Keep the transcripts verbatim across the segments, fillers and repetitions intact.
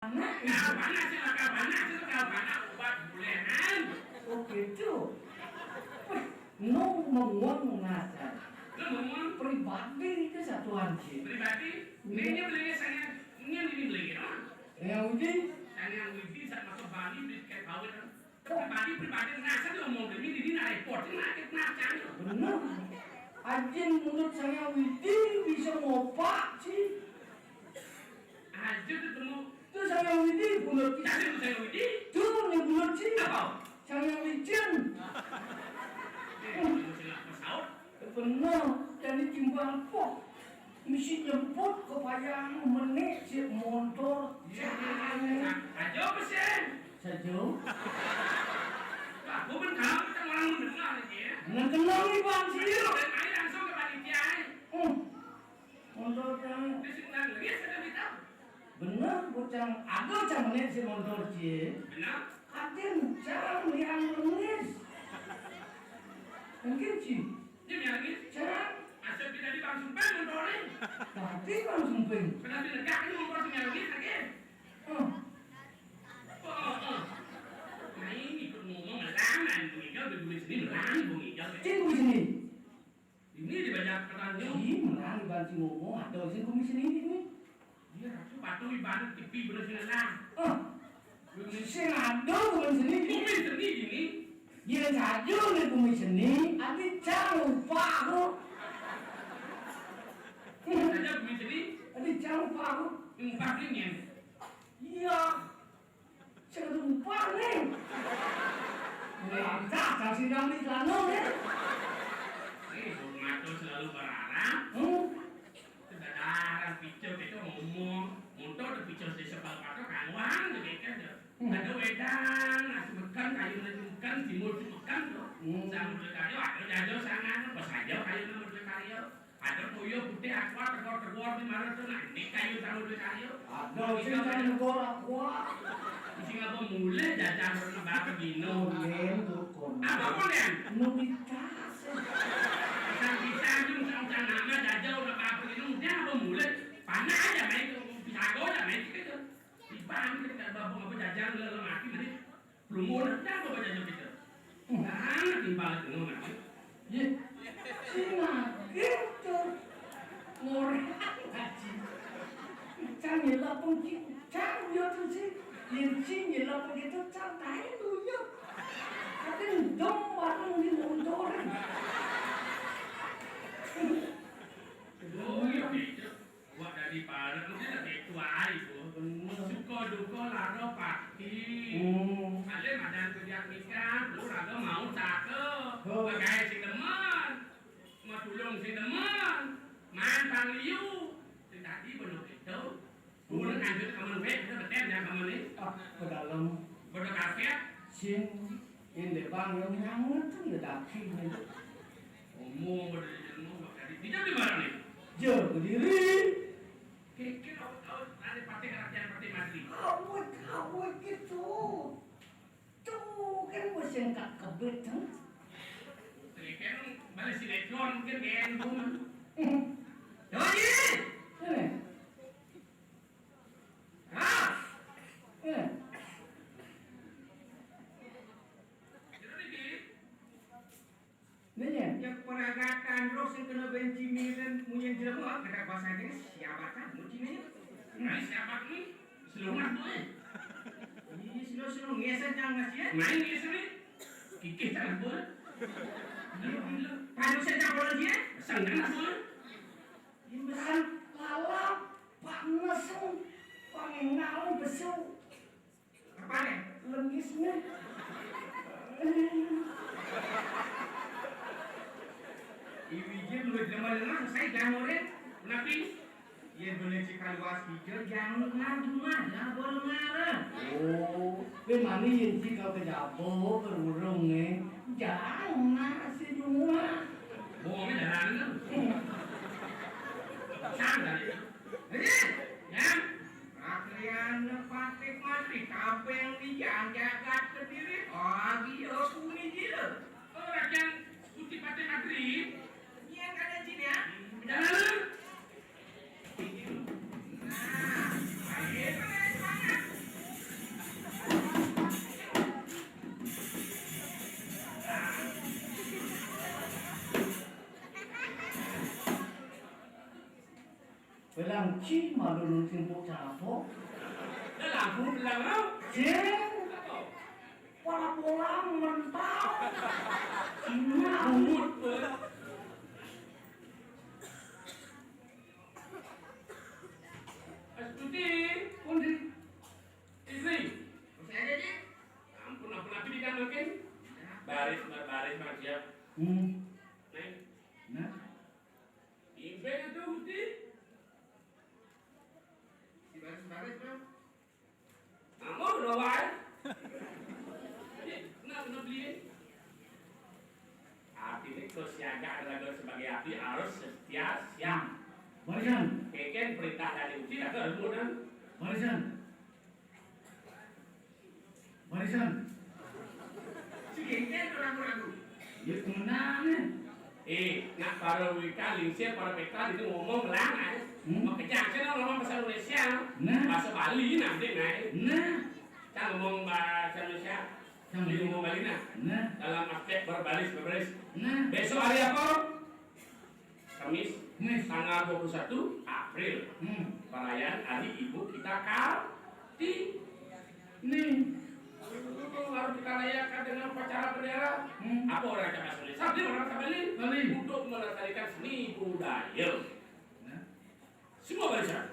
Anak. Kal panas sih, kal panas itu, kal panas obat bulenan. Oh gitu. Wih, no menguang nasa. Lu menguang? Pribadi itu satuan sih. Pribadi? Ini, ini belinya saya, ini, ini belinya. Yang uji? Saya yang uji, saya masuk Bali, beli kayak bawir. Pribadi, pribadi, nasa dia ngomong ini, ini nah repot, ini nah, ini nah, cari. Bener. Ajin menurut saya Widi bisa ngopak sih. Aja ketemu. Tuh saya Widi, bulat sih. Cari lu saya Widi. Tuh, nih bulat sih. Apa? Saya Wijen. Eh, kamu sih nggak pesaut. Bener, jadi timbang pok. Mesti nyebut kebayang menit si motor. Iya, iya, iya, iya. Aja apa sih? Saja. Aku kan kalau kita orang mendengar ini ya. Nah, kenal nih, Bang, sih. Ayo, ayo langsung ke panitia, eh. Hmm. Motor kan. Dia sih nggak ngeliat, saya minta. Bener, bocah. Ada cang menit si motor, cie. Benar. Atin, cang yang lemis. Mungkin, cie. Dia yang lemis. Cang. Asal kita di Bang Sumpeng motornya. Tapi Bang Sumpeng. Pernah dilegak ini motor si yang lemis, lagi. Oh. Oh, oh, oh. Nah, ini ikut ngomong, melangan, Bung Ijal, udah gue sini, melangan, Bung Ijal. Cing, gue sini. Ini di banyak pertanyaan. Ih, melangan, Bang, si ngomong, ada sih gue sini ini. Iya, aku patuh ibarat T V bener sih, lah. Oh. Gue sini. Sing ada gue sini. Gue sini gini. Iya, saja nih gue sini, tapi cang lupa aku. Iya, saja gue sini. Tapi cang lupa aku. Empat ini ya. Iya. Saya lupa nih. Lantas, kasih kami celana nih. Ini rumah tuh selalu berharap. Hmm? Kedatangan picel itu ngomong, motor tuh picel di sebelah patok kawan tuh kayak kan tuh. Hmm. Ada wedan, nasi mekan, kayu nasi mekan, timur si mekan tuh. Hmm. Sama udah kayu, ada jajo sangan, pas aja kayu nama udah kayu. Ada toyo putih aqua, tegor-tegor di mana tuh, nah, ini kayu sama udah kayu. Ada, mau sing tinggal sama kayu. Tegor aqua. Sing apa mulai jajan sama bapak gino. Kuning, tuh, kuning. Apa kuning? Nubitas. Pisang-pisang, tuh, usang-usang nama, jajan udah bapak gino, udah apa mulai? Panah aja main tuh, pisang aja main gitu. Iban kita bapak apa jajan, udah, udah mati, mati. Belum mau nak apa baca jam kita? Nah, timbal itu nggak. Ye, sing gitu. Ngorang ngaji. Cang nyelapung ki, cang yo tuh sih. Yen sing nyelapung gitu, cang tahu yo. Tapi dong warung di motor. Oh, iya, iya. Wah, dari Barat mungkin lebih tua itu. Bener. Suka duka lara pati. Hmm. Ale madan kerja nikah, lu raga mau cakep. Oh. Bagai sing demen. Mau tulung sing demen. Man pang liu. Sing tadi bener itu. Bulan lanjut kamu wek, kita betem ya kamu nih. Ah, ke dalam. Bener kafe. Sing. Inde bang yang nyangut tuh ya daki nih. Omong udah jadi ngomong tadi. Tidak di mana nih? Jauh berdiri. Kikir awet-awet ada partai kerajaan partai mati. Awet-awet gitu. Tuh kan mesin kak kebet tuh. Kikir balik si Letron mungkin kayak gitu. Coba sini. Sini. Ah. Sini. Jadi gini. Nih ya. Ya peragatan roh sing kena benci miren munyen jelema kada bahasa Inggris siapa kan mucine? Nah, siapa ni? Selongah tu eh. Ih, selo-selo ngesan cang mas ya. Main ngesan ni. Kikih tak apa. Dia bilang, padu saya tak boleh dia. Sangat apa. Dia pesan lalap, panas, pangengal, besu. Apa nih? Lengisnya. Iwije lu demen lengah, saya jangurin. Kenapa? Yen bener cek kaluas hijau, jangan ngadu mah, jangan boleh marah. Oh, kowe mani yen cek kau kejabo, berurung nih. Jangan nasi dua. Bohongnya jangan lu. Santai. Eh, ya. Pakaian patik mati, kabeng di jagat kediri, agi aku ni gila. Oh, rakyat putih patik mati. Iya, kada jin ya. Jangan. Nah, ayo, semangat. Yang ci malu nunting buk capo. Dah lampu bilang, ah. Cing. Apa? Para bolang mental. Cina. Bungut, eh. Astuti. Pundi. Istri. Masih ada, Cing? Ampun, ampun, aku tidak mungkin. Baris, bar-, baris, bar siap. Hmm. Nih. Nah. Impen itu, Gusti. Si baris-baris, Bang. Namun, udah wae. Ini, kenapa, kenapa beli? Artinya kesiagaan raga sebagai abdi harus setia siap. Barisan. Keken perintah dari uci, raga harus mudah. Barisan. Barisan. Si Gengkel ragu-ragu. Ya, temenan, ya. Eh, nak para wika, lingsir, para peta, itu ngomong lang, eh. Hmm. Mau kejang, saya ngomong bahasa Indonesia. Nah. Bahasa Bali, nanti, nah, eh. Nah. Saya ngomong bahasa Indonesia. Sama. Jadi ngomong Bali, nah. Nah. Dalam aspek berbaris, berbaris. Nah. Besok hari apa? Kamis, Kamis. Tanggal dua puluh satu April. Hmm. Perayaan Hari Ibu kita Kartini. Harus kita rayakan dengan upacara bendera. Hmm. Apa orang cakap seni? Sambil orang cakap seni. Seni. Untuk melestarikan seni budaya. Nah. Semua barisan.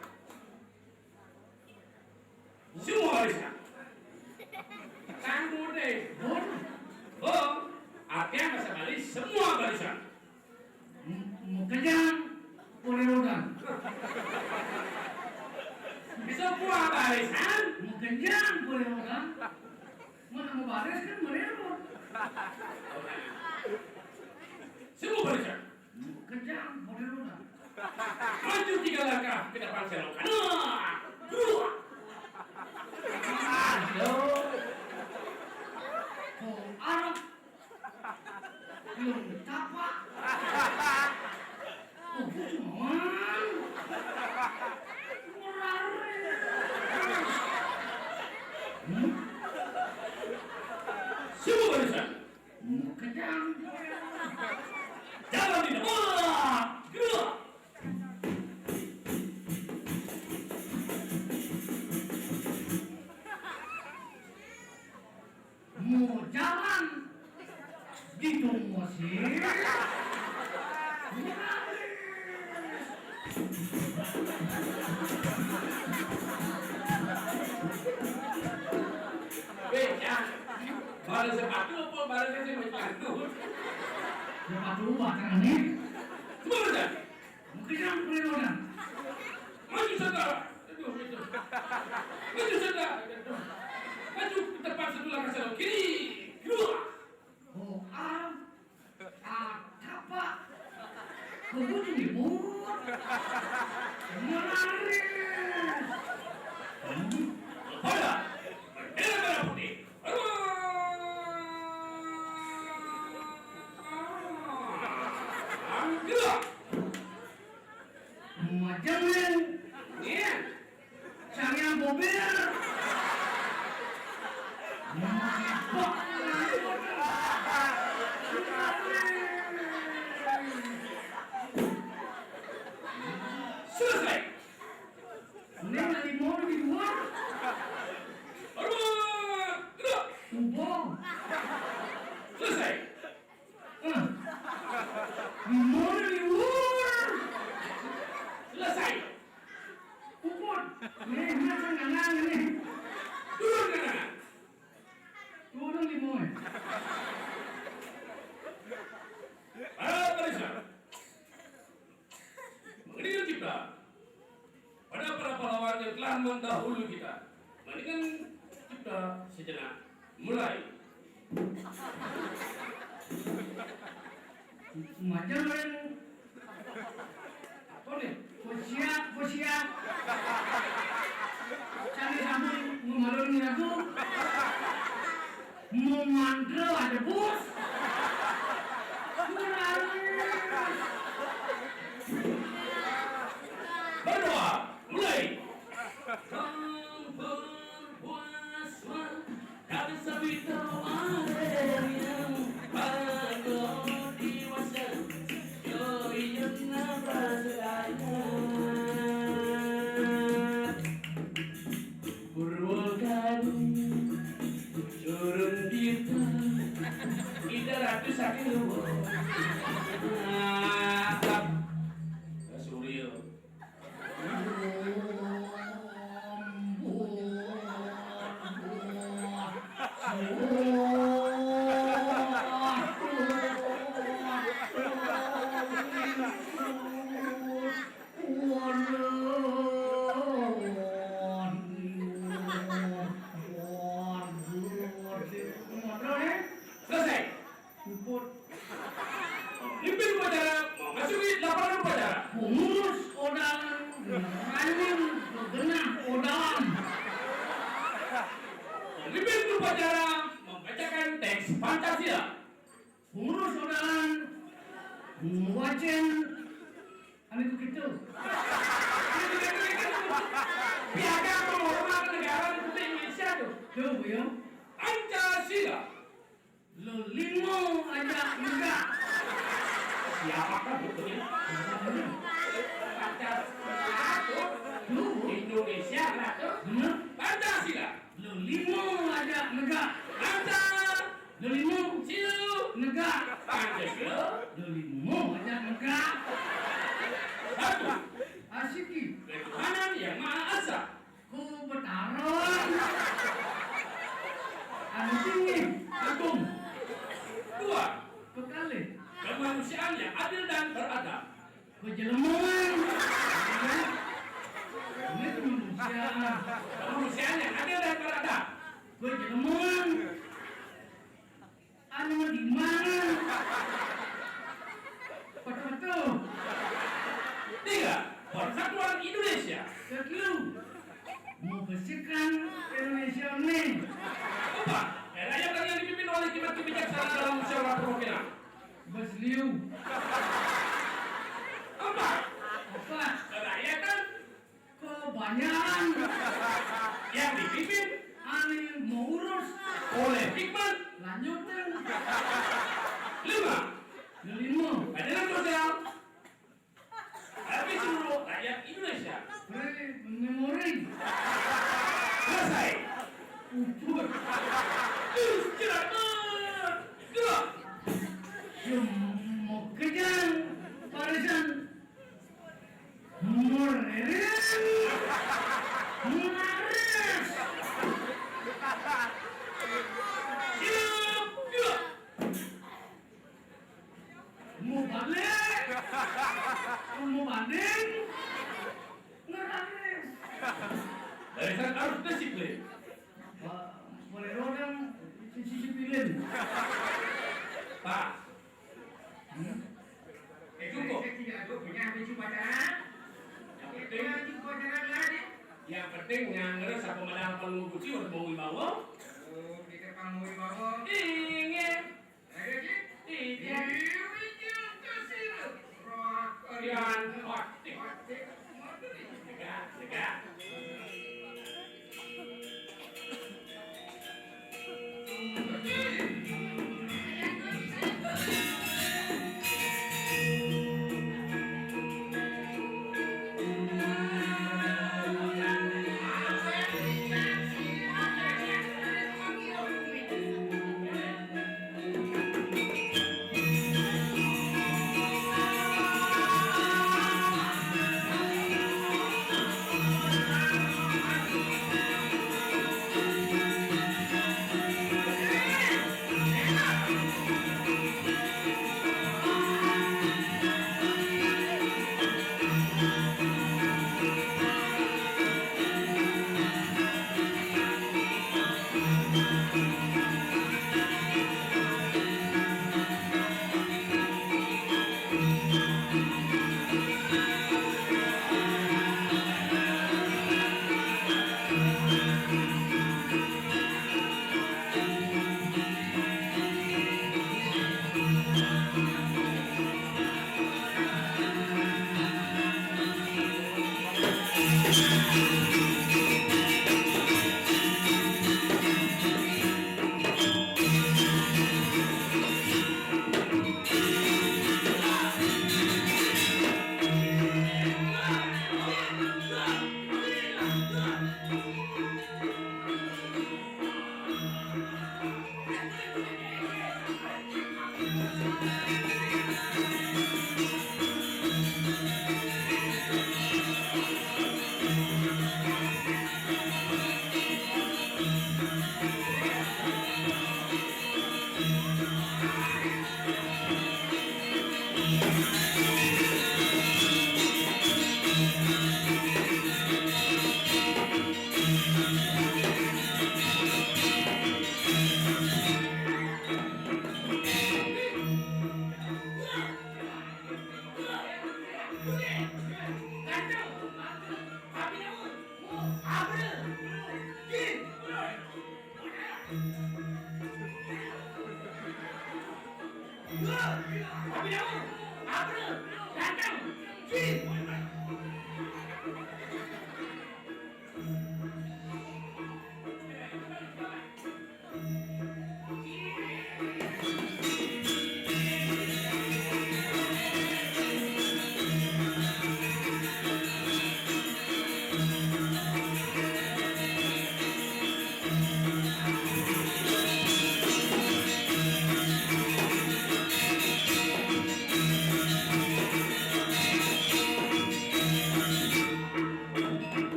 Semua barisan. Tangguh deh. Oh, artinya bahasa Bali semua barisan. M-, mau kenyang, boleh orang. Semua barisan. Mau kenyang, boleh orang. Mana mau baris kan, boleh orang. Semua barisan. Kejam, model orang. Maju tiga langkah ke depan, serong kanan. Dua. Aduh. Oh, Arab. Belum tapak. Oh, bukan. Merari. Hmm? Semua barisan. Kejam. Jalan di depan. Gerak. Mau jalan di Tungosir. Weh, ya. Baru sepatu apa baru saya sepatu? Sepatu batang ni. Semua dah. Mungkin yang boleh orang. Maju saudara. Aduh, aduh. Maju saudara. Aduh. Maju ke depan satu langkah, satu kiri. Dua. Oh, ah. Ah, apa? Kebun ribut. Menarik. Pada bendera merah putih. Gerak. Majangan. Iya. Saya bober. Selesai. Ini lagi mau di luar. Aduh, gerak. Ubong. Selesai. Hah? Gimana nih, Wur? Selesai. Puput. Nih, ini kan nganang nih. Turun ke tangan. Turun di moe. Para barisan. Mengeningkan cipta pada para pahlawan yang telah mendahului kita. Mengeningkan cipta sejenak. Mulai. Macam mana? Apa ni? Kusiak, kusiak. Cari sambung, mengalun aku. Mau mantra ada bos. Berdoa, mulai. Kau berpuasa dari sabit terwareng, baru dewasa, yo, iya, napa sedaya. Sakit lu. Nah, Suryo. Selesai. Luput. Mimpin upacara memasuki lapangan upacara. Pengurus odalan, ranyang begenah odalan. Pemimpin upacara membacakan teks Pancasila. Pengurus odalan mewacen anu kitu. Piagam menghormat negara Republik Indonesia tuh. Tuh, ya. Pancasila. Lu limo aja enggak. Siapa kan bukunya? Pancasila tuh. Tuh. Indonesia lah tuh. Bener. Pancasila. Lu limo aja negak. Pancasila. Lu limo. Silu. Negak. Pancasila. Lu limo aja negak. Satu. Asiki. Ketuhanan Yang Maha Esa. Ku betaron. Anu tinggi. Agung. Dua. Kekalih. Kemanusiaan yang adil dan beradab. Kejelemongan. Ini kemanusiaan. Kemanusiaan yang adil dan beradab. Kejelemongan. Anu di mana? Betul-betul. Tiga, persatuan Indonesia. Ketilu, membersihkan Indonesia ini. Empat, rakyat yang dipimpin oleh hikmat kebijaksanaan dalam musyawarah perwakilan. Besliu. Empat, empat, kerakyatan kebanyakan yang dipimpin anu mau urus oleh hikmat. Lanjutin. Lima, lima, keadilan sosial bagi seluruh rakyat Indonesia. Memori. Selesai. Uput. Terus, gerak. Gerak. Yang mau kejang barisan. Meriris. Meriris. Siap, gerak. Mau balik. Mau banding. Ngeranges. Barisan harus disiplin. Boleh rodang, sisi sipilin. Pak. Hmm? Eh, cukup. Saya tidak ada punya baju pacaran. Yang penting, baju pacaran lah, deh. Yang penting nyangger siapa modal panggung kunci udah mau wibawa. Oh, kita panggung wibawa. Ingin. Iya. Iya, otik. Tegak, tegak.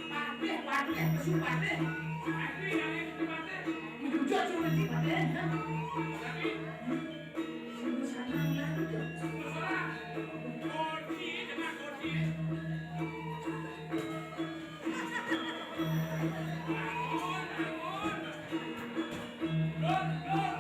Patih, patih, pesu patih. Patih, yang itu patih. Menjujur suruh di patih, ya. Tapi, sungguh senang lah itu. Sungguh senang. Koci, kena koci. Bangun, bangun. Lur, lur.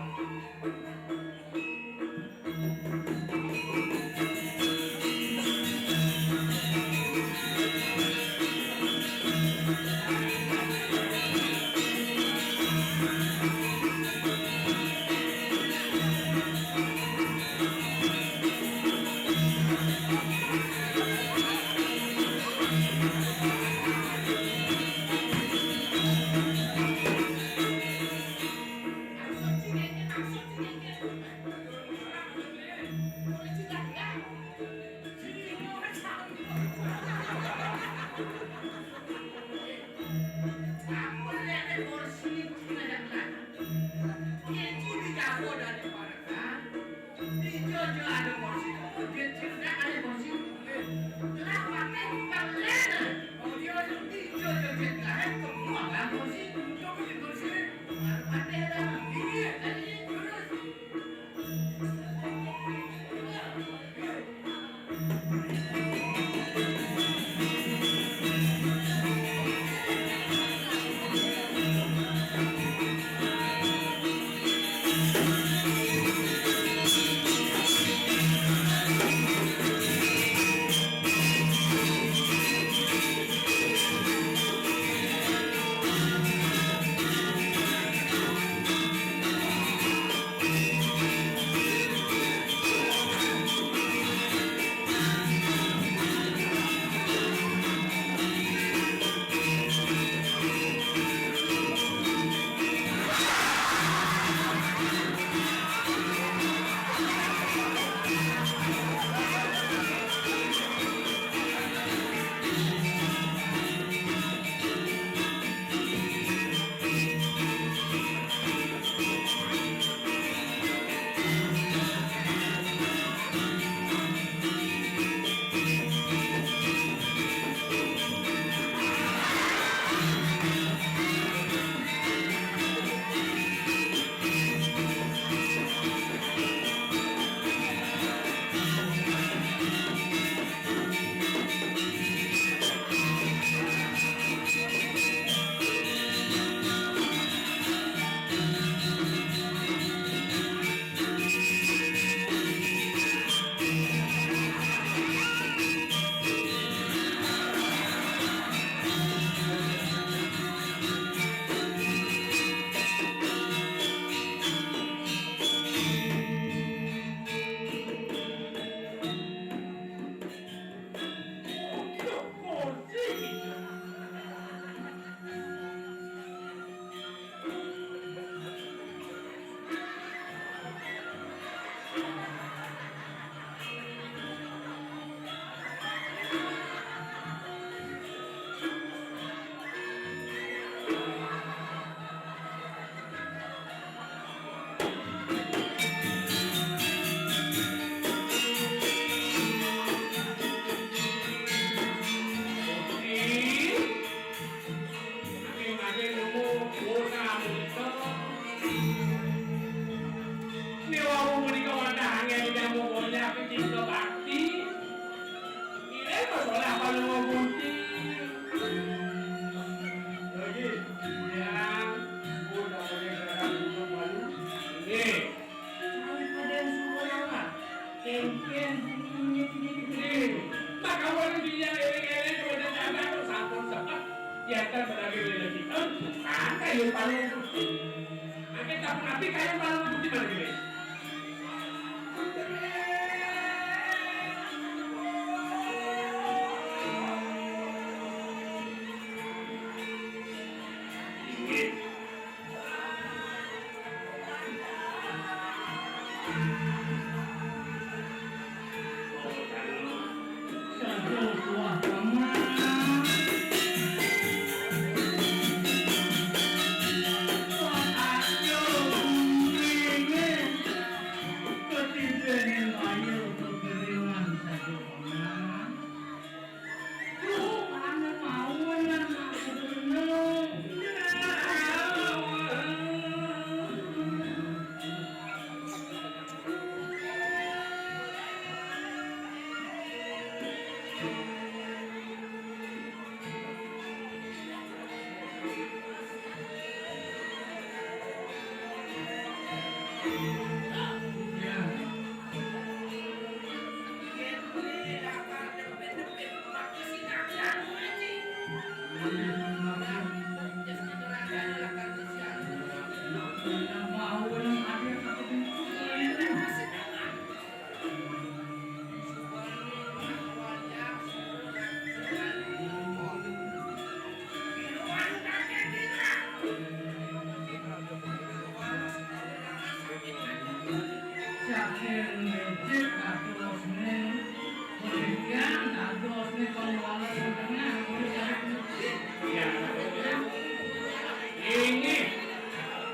Ini,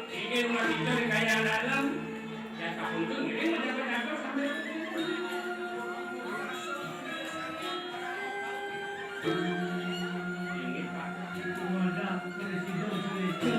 ini rumah kita di Kayangan Dalam. Ya, tak untung ini mendapat apa sampai ini, Pak. Itu ada presiden sesuatu.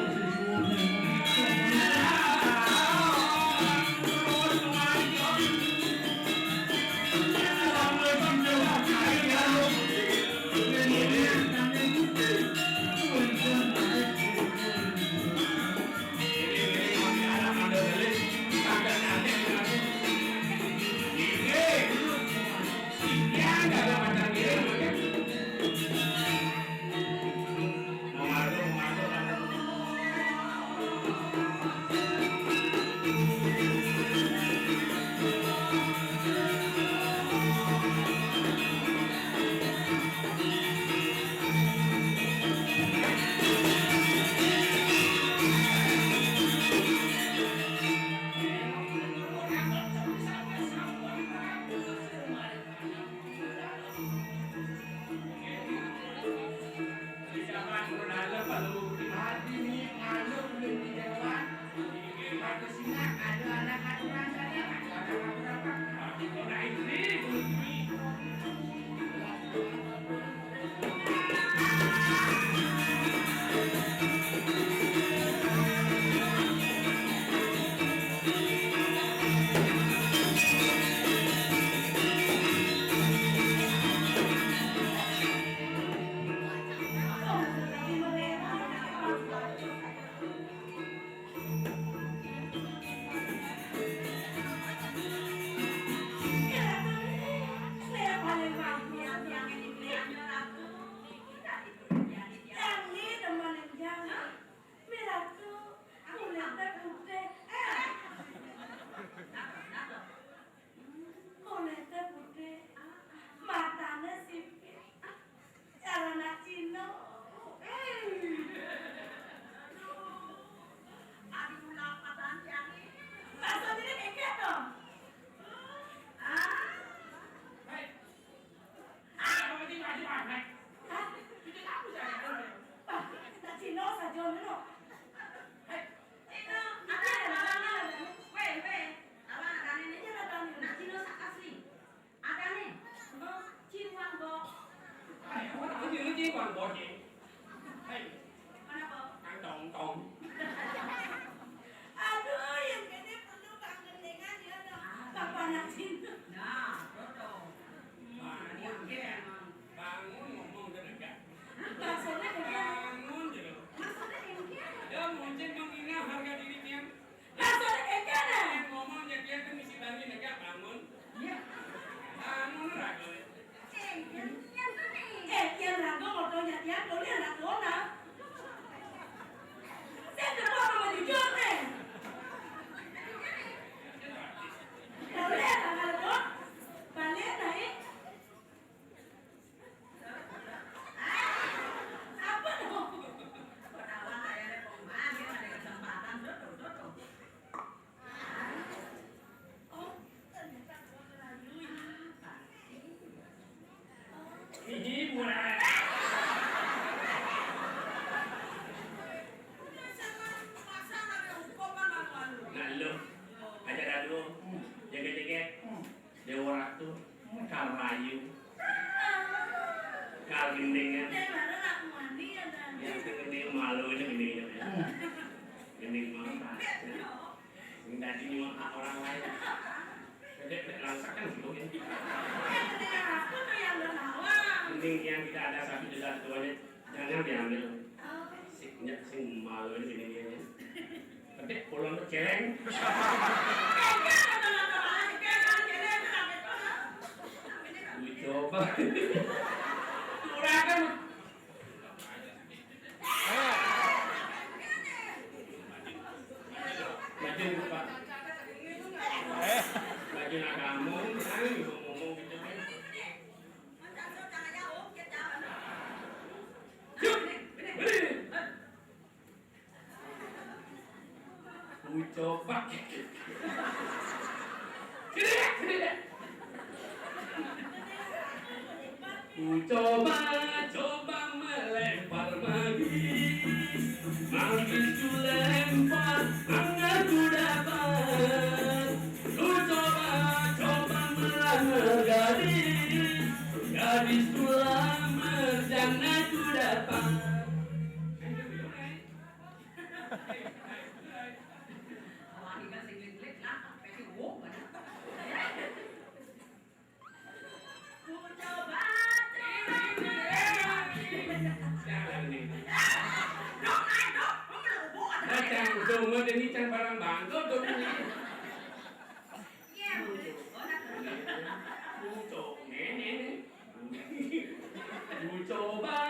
Jangan demen jangan. Miratu, kulitnya putih. Eh. Kulitnya putih. Matanya sipit. Cara anak Cina. Eh. Aduh, lapatan yang ini. Maksudnya kayak gitu. Ah. Hah? Pak, nak Cino saja ngono. Hei, Cino, apa ada? Weh, weh, apa ada nih? Iya, ada nih. Nak Cino sak asli. Ada nih. Oh, Cin Wang Bo. Hai, apa tahu dia Cin Wang Bo, Cin? Hei. Mana, Bo? Kang Tong Tong. Aduh, yang gede perlu Kang Gendengan ya, dong. Ah. Bapak nak Cino. Nah, betul. Bangun, bangun ngomong ke negak. Maksudnya kayak gimana? Bangun, gitu. Maksudnya kayak gimana? Ya, mungkin menghina harga diri pian. Maksudnya kayak gimana? Pian ngomong, ya, pian kan misi bangun negak, bangun. Iya. Bangun, ragu. Eh, pian tuh nih. Eh, pian ragu, motornya pian, boleh ragu, nah. Saya tuh mau jujur, nih. Boleh, ragu, ragu. Balik, naik. Apa dong? Ketawa kayak ada pengumuman, dia ada kesempatan, tuh, tuh, tuh, tuh. Oh, ternyata gua ngelayu. Apa sih? Ini mulai. Udah sama pasang ada hukuman malu-malu. Nah, lu. Aja dah dulu. Jaga-jaga. Dewa Ratu, Kal Rayu, Kal Gendingan. Yang gede malu ini gendingan ya. Gending banget. Yang tadi nyuap hak orang lain. Gede, gede, langsak kan gitu ya. Gending yang tidak ada satu juta tuanya. Jangan diambil. Oh. Si, nya, sing malu ini dia. Tapi pulang ke celeng. Lu coba. Kurang kan? Baju lupa. Baju nak kamu, ngomong gitu kan. Ucok pakai. Sini deh, sini deh. Ku coba, coba melempar magis. Magis ku lempar, hanya ku dapat. Ku coba, coba melamar gadis. Gadis ku lamar, janda ku dapat. Awak ni kan singlit-lit lah, peti wuk mana. Ku coba, coba. Jangan ni. Dok, ai, dok. Kamu belum buat. Macam semua ni macam barang bangkrut tu ni. Ya, boleh. Oh, nak. Ku coba ni, ni, ni. Ku coba.